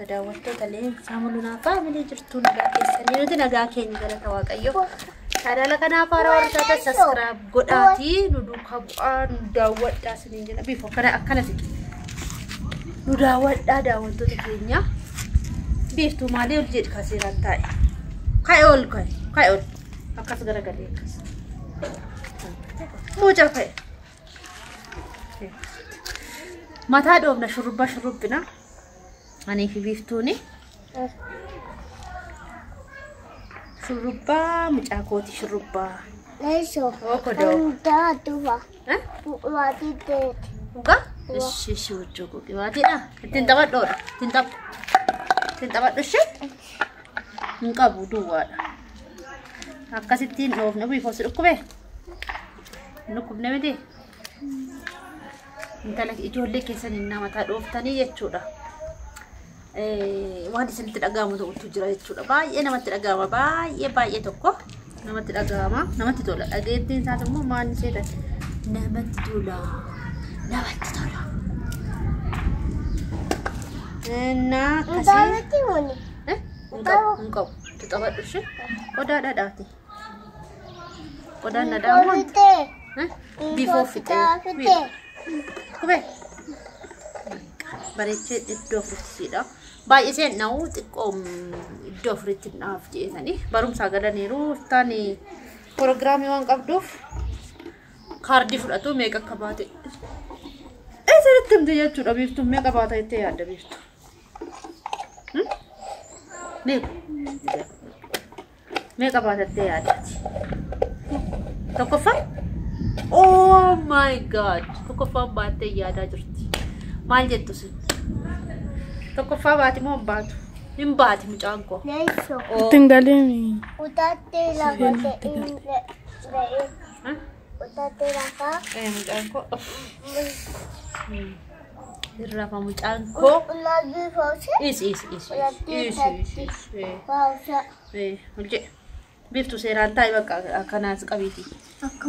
Daawwattoota Leensaa Mul'unaa faamilii jirtuu nagaa keessanii nuti nagaa keenya galata Waaqayyo. Chaanaala kanaaf haaraa warra taatan subscribe godhaatii nu duukaa bu'aa nu daawwadhaa isiniin jedha. Biifoo akkana akkanati nu daawwadhaa daawwattoota keenya. Biiftuu maalii ol jedhi ka seeraan taa'e. Ka'e ol ka'e ka'e ol akkas garagalee akkas. Mucaa ka'e. Mataa dhoofna shurrubbaa shurrubbina. Anii fi biiftuuni. Shurrubbaa mucaa kooti shurrubbaa. Leesoo. Okodoo. Hundaa duba. Eh? Waatii deeti. Dhugaa? Ishi ishi huccuu gogi waatiidha. Ittiin taphadhoodha. Ittiin taphu. Ittiin taphadhu ishee? Hin qabu duwwaadha. Akkasittiin dhoofne biifoo si dhukkube? Hin dhukkubne miti? Intala ijoollee keessan hin mataa dhooftanii jechuudha. Waan isinitti dhaga'amu ta'utu jira jechuudha. Baay'ee namatti dhaga'ama. Baay'ee baay'ee tokko namatti dhaga'ama. Namatti tola. Dhageettiin isaas immoo maal ishee ta'e? Namatti tola. Namatti tola. Innaa Hundaa akkasii. miti wani. Eh? Hin qabu. Hin qabu. Itti taphadhu ishee. Qodaa dhadhaati. Qodaan dhadhaa moo? Fitee. Eh? Biifoo fixee. Fitee. Qubee. Bareechee iddoo afurittidha. Baay'isee na'u xiqqoo iddoo afuritti naaf jedhanii barumsaa galaniiru. Iftaan piroogiraamii waan qabduuf kaardii fudhatu meeqa akka baate. Eessatti himte jechuudha biiftuun meeqa baata jettee yaadda biiftu? Meeqa? Meeqa baata jettee yaaddaati? Tokkoffaa? Oh my God! Tokkoffaan baattee yaadaa jirti. Maal jettu sin? Tokkoffaa baati moo hin baatu? Hin baati mucaan koo. Leesoo. Oh. Ittiin galiin Utaatee lafa ta'e. Eh? Utaatee lafa. Eh, mucaan koo. Irrafa mucaan koo. Ulagii foose. Is is is is is is. Eh, Foose. eh, ol jedhe. Biiftuu seeraan taa'i bakka akkanaas qabiiti.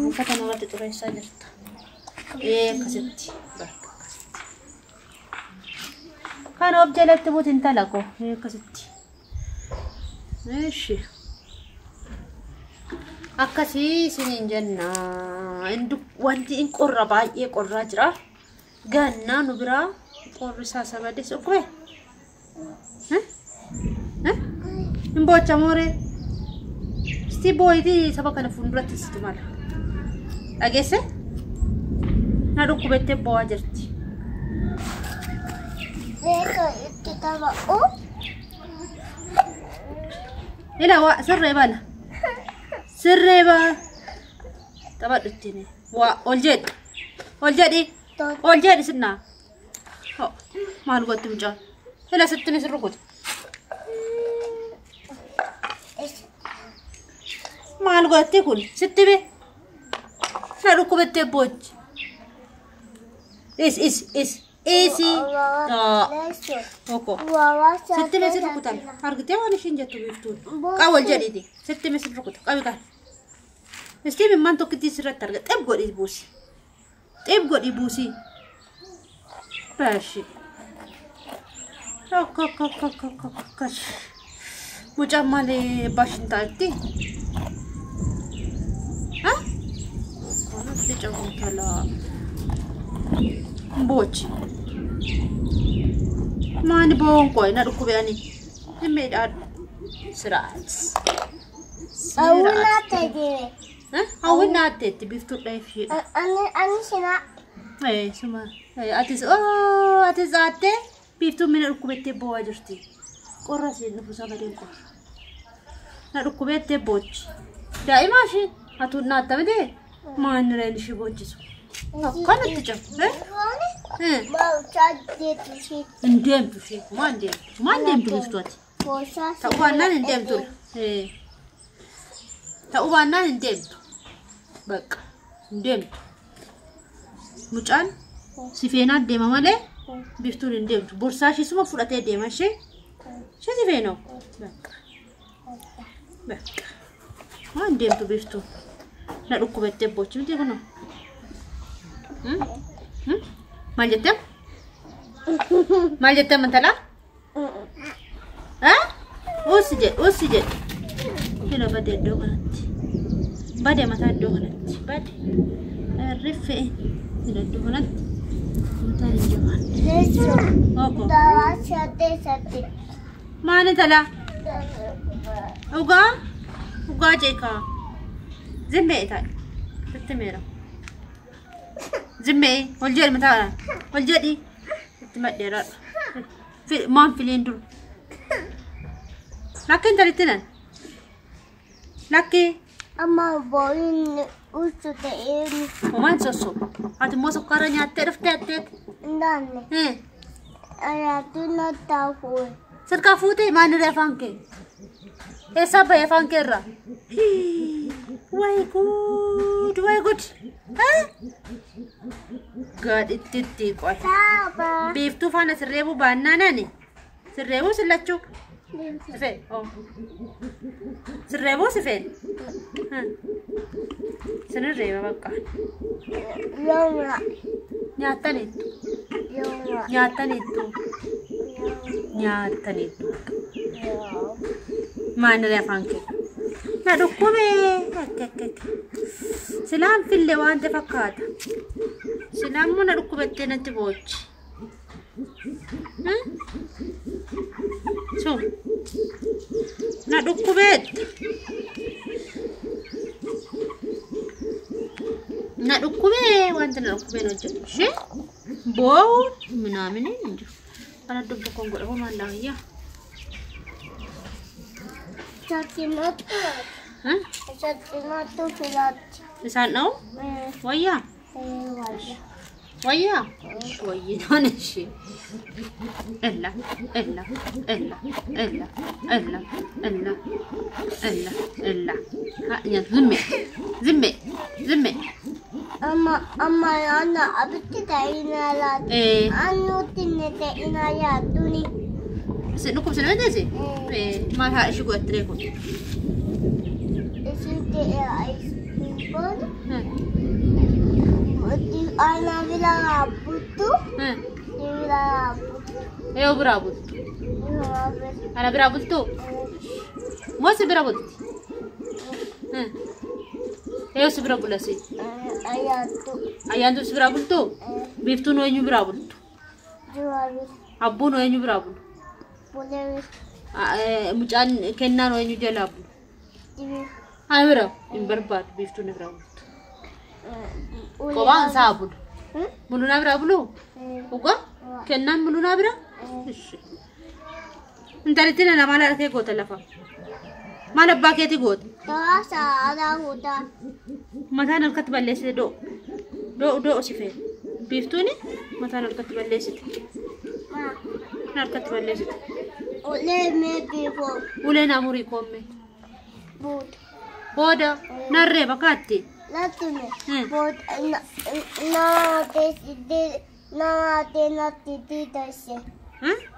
Uffata namatti xureessaa jirta. Ee akkasitti. Bakka akkasitti. Kana of jalatti buuti intala koo. Ee akkasitti. Eeshi. Akkasii isiniin jenna. Wanti in qorra baay'ee qorraa jira. Gannaa nu biraa qorri isaa sabades dhukkube. Hin boocha mooree. Isti booyitii saba kana fuulduratti situ mala. Dhageesse? Na dhukkubettee boo'aa jirti. Leesoo itti tapha'u. Ila waa sirree bana. Sirree baa. Taphadhu ittiin. Waa ol jedhi. Ol jedhi. Ol jedhi sinnaa. Ho, maal gotti mucaan? Ila sitti ni sirrukuti. Maal gotti kun? Sitti be. Na dhukkubettee boochi. Is is is isi. Leesoo. Oko. Waawaa Sitti mee sirrukutan. Argitee waan ishiin jettu biiftuun. Qabu ol jedhiiti. Sitti mee sirrukuta. Qabi kan. Istiin immaan tokkittii sirratti arga. Xib godhi buusi. Xib godhi buusi. Baashi. Akka akka akka akka akka akka. Mucaan malee baashin taa'etti? Ha? Kanatti cabuntala. Boochi. Maani boon koo na dhukkube ani. Hin miidhaadhu. Siraat. Hawwinaa ta'e. Hawwin naatteetti biiftuu dheefiidha. Ani sinaa. Eh, suma. Atis oo atis aattee biiftuun mina dhukkubettee boo'aa jirti. Qorra isheen dhufu sagaleen qorra. Na dhukkubettee boochi. Daa'ima isheen hatuun naatta miti maanni reen ishee boochisu. Akkanatti cabu. Eh? Boosaa deetu ishee. Hin deemtu ishee. Maan deemtu? Maan deemtu biiftuu ati? Boosaa. Ta'uu baannaan hin deemtu. Ta'uu baannaan hin deemtu. Bakka hin deemtu. Mucaan si feenaa deema malee biiftuun hin deemtu. Borsaa ishee suma fudhatee deema ishee. Ishee si feenoo. Bakka. Bakka. Maan deemtu biiftuun? Na dhukkubettee boochi miti kunoo. Maal jettee? Maal jettee amantalaa? Usi jedhe usi jedhe. Kilo bade iddoo kanatti. Bade mataa iddoo kanatti. Bade. Riffee. Kilo iddoo kanatti. Mataan hin jabaanne. Leessoo. Oko. Dawaa sadee sadee. Maal intalaa? Dhugaa? Dhugaa jeekaa. Zimmee taa'e. Sitti meera. Zimmee ol jedhi mataa kanaan. Ol jedhi. Itti madheeraadha. Maan filiin dur. Lakki intalitti nan. Lakki. Amma boo'in usu ta'ee Homaan sossoba. Ati immoo sukkaara nyaattee dhuftee atteet. hin daanne. Anaatu na taafuun. Sirkaa fuutee maalirra afaan kee? Eessaa bahe afaan kee irraa? Way good, way good. Gaadhitti itti qoy. Saaba. Biiftuu faana sirreebuu baannaan ani. Sirreebuu sillachuu. Sifee. Oh. Sirreebuu sifee. Sinirreeba bakka. Yooma. Nyaattaniittu. Yooma. Nyaattaniittu. Nyaattaniittu. Maalirra afaan kee? Na dhukkubee. Akka akka akka. Silaan fille waan ta'e fakkaata. Silaan immoo na dhukkubattee natti boochi. So. Na dhukkubeetta. Na dhukkubee wanta na dhukkubeen hojjetu. Ishee boo'uun minaamin hin jiru. Kana dubba koon godhamu maal laayyaa? Sakinatu. Sakinatu filaatti. Isaan dha'u? Wayyaa? Wayya. Wayyaa? Wayyinaan ishee. Ella, ella, ella, ella, ella, ella, ella, ella. Ha, nyaata zimme, zimme, zimme. Amma amma ana abitti ta'ina laatu. Annuutti ne ta'ina yaaduni. Isin dhukkubsina miti isin? Maal haadha ishii godhattee kun? Isin ta'e ayisiin. Ana bira buttu. Bira buttu. Eeyyuu biraa bultu. Ana biraa bultu? Moo si bira bulti? Eeyyuu si bira bulasi? Ayyaantu. Ayyaantu si biraa bultu? Biiftuun eenyu biraa bultu? Abbuun eenyu biraa bulu? Mucaan kennaan eenyu jalaa bulu? Ana bira hin barbaadu biiftuun biraa bultu. Kophaan isaa bulu. Mulunaa biraa buluu? Dhugaa? Kennaan mulunaa bira? Intalitti nana maal haadha kee goota lafa? Maal abbaa keetii goota? Mataan harkatti balleessite do'u. Do'u do'u si feene. Biiftuuni mataan harkatti balleessite. Harkatti balleessite. Ulee mee biifoo. Ulee naa murii koomme. Booda. Booda narree bakkaatti. Lattime. Booda nama natti diidase.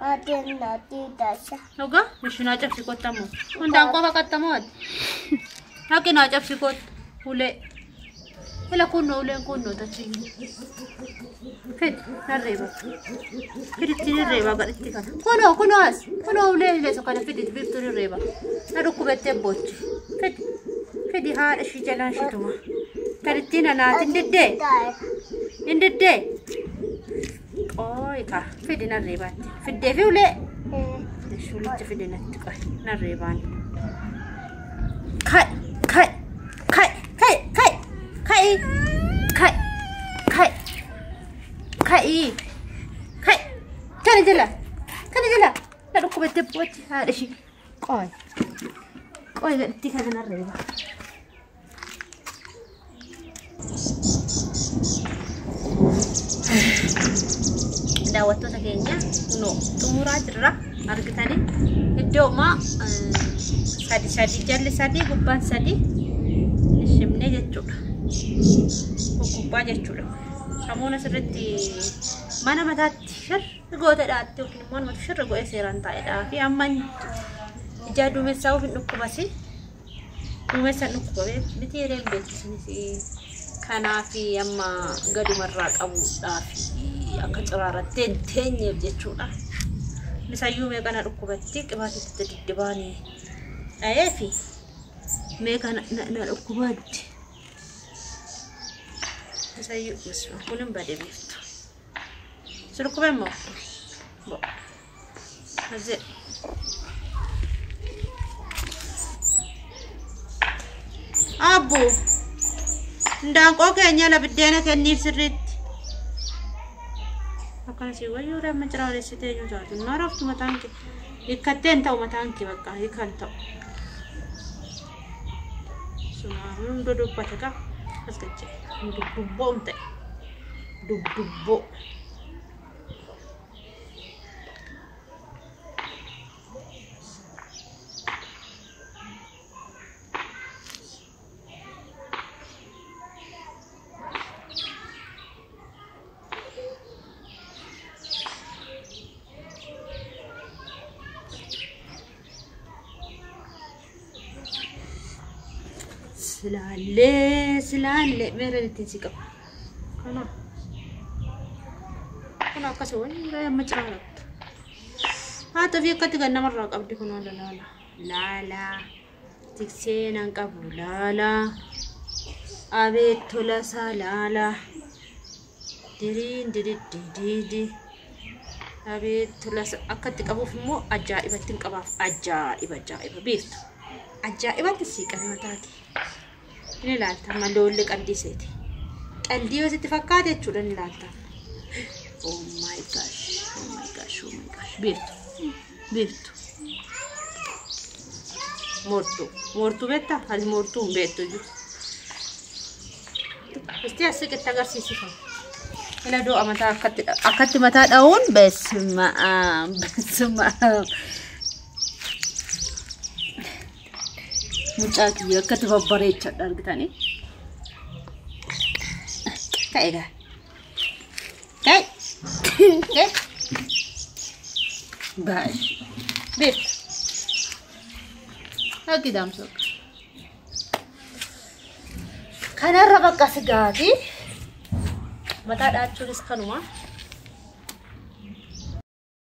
Natti natti diidase. Dhugaa ishii naa cabsi kottamoo. Hundaan qofa qattamoo ati. Haqi naa cabsi kottu. Ulee. Ila kunnoo uleen kunnoo tachiyyuu. Fidi narree bakka. Fiditti nirreeba gadhitti kana. Kunoo kunoo as. Kunoo ulee ileesu kana fiditti biiftuu nirreeba. Na dhukkubattee boochi. Fidi. Fidi haadha ishii jalaan ishituma. Talittiin anaatiin diddee. Hin diddee. Qooyi kaa fidi narreebaatti. Fiddee fi ulee. Ulicha fidi natti qoy narreebaan. Kai kai kai kai kai kai kai kai kai kai kana jala kana jala na dhukkubattee boochi haadha ishii qoy qoy gadhitti kana narreeba. Daawwattoota keenya kunoo xumuraa jirra argitanii iddooma sadi sadi jalli sadi gubbaan sadi ishimne jechuudha. Gubbaa jechuudha. Samuuna sirriitti mana mataatti shirri gooteedhaatti yookiin immoo namatti shirri godhee seeraan taa'edhaa fi amma ija duumessaa of hin dhukkubasi. Duumessa hin dhukkuba miti yeroo hin beeksisnis kanaaf amma gadumarraa qabuudhaaf Akka ciraarattee hin teenyeef jechuudha. Misayyuu meeqa na dhukkubatti qibaatitti diddibaanii dhayeefi meeqa na dhukkubatti. Misayyuu kun hin bade beektu. Si dhukkube immoo? Bo. Azee. Abbo. Indaanqoo keenya la biddeena kenniif sirriitti. Akkana si wayyuu damma ciraaressitee eenyu taatu. Na raftu mataan kee. Hiikkattee hin ta'u mataan kee bakka hiikan ta'u. Suma hunda dubbate kaa as gachee. Dubdubboo hin ta'e. Dubdubboo. Silaallee silaallee meereen ittiin si qaba. Kana kun akkasii wayii amma ciraarattu. Haa ta'u akkatti kan namarraa qabdi kun laala. Laala tiksee nan qabu laala. Abeet tolasaa laala. Diriin dididdidiidi. Abeet tolasaa akkatti qabuuf immoo ajaa'ibatti hin qabaaf ajaa'iba ajaa'iba beektu. Ajaa'ibatti sii qabe mataa kee. Ni ilaalta amma loolli qaldii seeti. Qaldii yoo sitti fakkaate jechuudha ni ilaalta. Oh my gosh, oh my gosh, oh my gosh. Beektu, beektu. Moortuu, moortuu beektaa? Ati moortuu hin beektu iyyuu. Isti as siqitti agarsiisifa. Ila du'a mataa akkatti akkatti mataa dha'uun beesma'aam beesma'aam. Mucaa kiyya akkatti babbareechadha argitanii. Ka'e gaa. Ka'e. Ka'e. Baay'ee. Beektu. Akki daamsoo. Kanarra bakka sigaati. Mataa dhaachuunis kanuma.